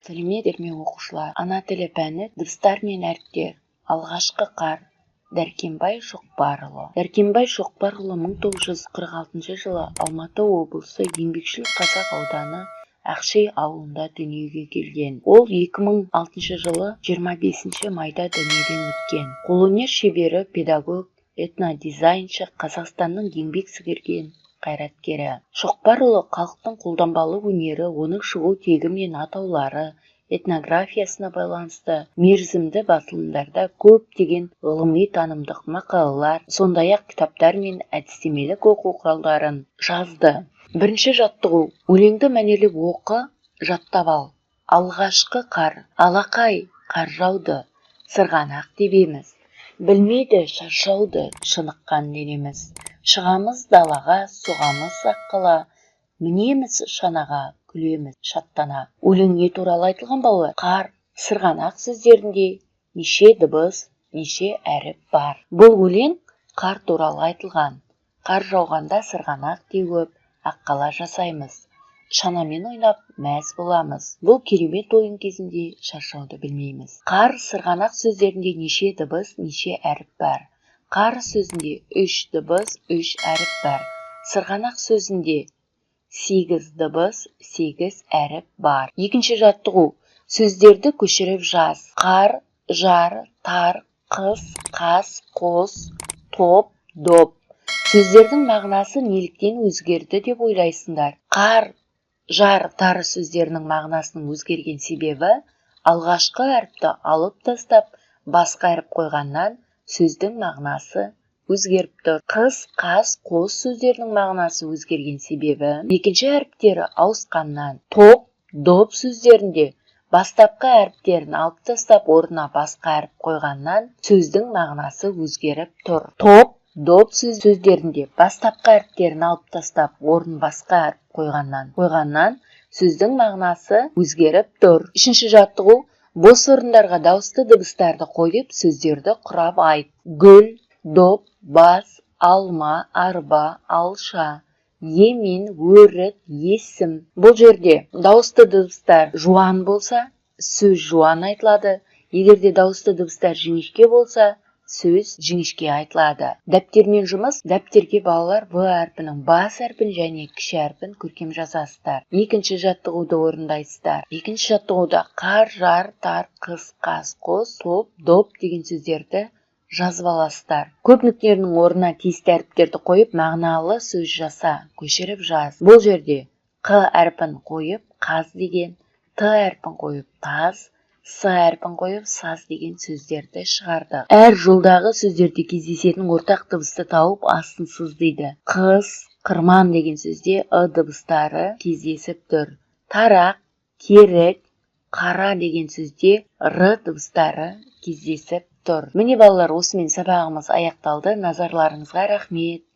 Сәлеметсіздер ме, оқушылар! Ана тілі пәні, дыбыстар мен әріптер. Алғашқы қар. Дәркембай Шоқпарұлы. Дәркембай Шоқпарұлы 1946 жылы Алматы облысы, Еңбекшіл Қазақ ауданы, Ақши ауылында дүниеге келген. Ол 2006 жылы 25 майда дүниеден өткен. Қолөнер шебері, педагог, этнодизайншы, Қазақстанның еңбек сіңірген қайраткері. Шоқпарұлы халықтың қолданбалы өнері, оның шығу тегі мен атаулары, этнографиясына байланысты мерзімді басылымдарда көптеген ғылыми-танымдық мақалалар, сондай-ақ кітаптар мен әдістемелік оқу құралдарын жазды. Бірінші жаттығу. Өлеңді мәнерлеп оқы, жаттап ал. Алғашқы қар. Алақай, қар жауды, сырғанақ тебеміз. Білмейді шаршауды шыныққан денеміз. Шығамыз далаға, соғамыз аққала, мінеміз шанаға, күлеміз шаттана. Өлең не туралы айтылған, балалар? Қар, сырғанақ сөздерінде неше дыбыс, неше әріп бар? Бұл өлең қар туралы айтылған. Қар жауғанда сырғанақ теуіп, аққала жасаймыз, шанамен ойнап мәз боламыз. Бұл керемет ойын кезінде шаршауды білмейміз. Қар, сырғанақ сөздерінде неше дыбыс, неше әріп бар? Қар сөзінде үш дыбыс, үш әріп бар. Сырғанақ сөзінде сегіз дыбыс, сегіз әріп бар. Екінші жаттығу. Сөздерді көшіріп жаз. Қар, жар, тар, қыс, қас, қос, топ, доп. Сөздердің мағынасы неліктен өзгерді деп ойлайсыңдар? Қар, жар, тар сөздерінің мағынасының өзгерген себебі алғашқы әріпті алып тастап, басқа әріп қойғаннан сөздің мағынасы өзгеріп тұр. Қыс, қас, қос сөздерінің мағынасы өзгерген себебі екінші әріптері ауысқаннан. Топ, доп сөздерінде бастапқы әріптерін алып тастап, орнына басқа әріп қойғаннан сөздің мағынасы өзгеріп тұр. Топ, доп сөздерінде бастапқы әріптерін алып тастап, орнын басқа әріп қойғаннан сөздің мағынасы өзгеріп тұр. Үшінші жаттығу. Бос орындарға дауысты дыбыстарды қойып, сөздерді құрап айт. Гүл, доп, бас, алма, арба, алша, емен, өрік, есім. Бұл жерде дауысты дыбыстар жуан болса, сөз жуан айтылады. Егер де дауысты дыбыстар жіңішке болса, сөз жіңішке айтылады. Дәптермен жұмыс. Дәптерге, балалар, в әрпінің бас әрпін және кіші әрпін көркем жазасыздар. Екінші жаттығуды орындайсыздар. Екінші жаттығуда қар, жар, тар, қыс, қас, қос, топ, доп деген сөздерді жазып аласыздар. Көп нүктелерінің орнына тиісті әріптерді қойып, мағыналы сөз жаса, көшіріп жаз. Бұл жерде қ әрпін қойып, қаз деген, т әрпін қойып, таз, с әрпін қойып, саз деген сөздерді шығардық. Әр жолдағы сөздерде кездесетін ортақ дыбысты тауып, астын сыз дейді. Қыс, қырман деген сөзде ы дыбыстары кездесіп тұр. Тарақ, керік, қара деген сөзде р дыбыстары кездесіп тұр. Міне, балалар, осымен сабағымыз аяқталды. Назарларыңызға рахмет.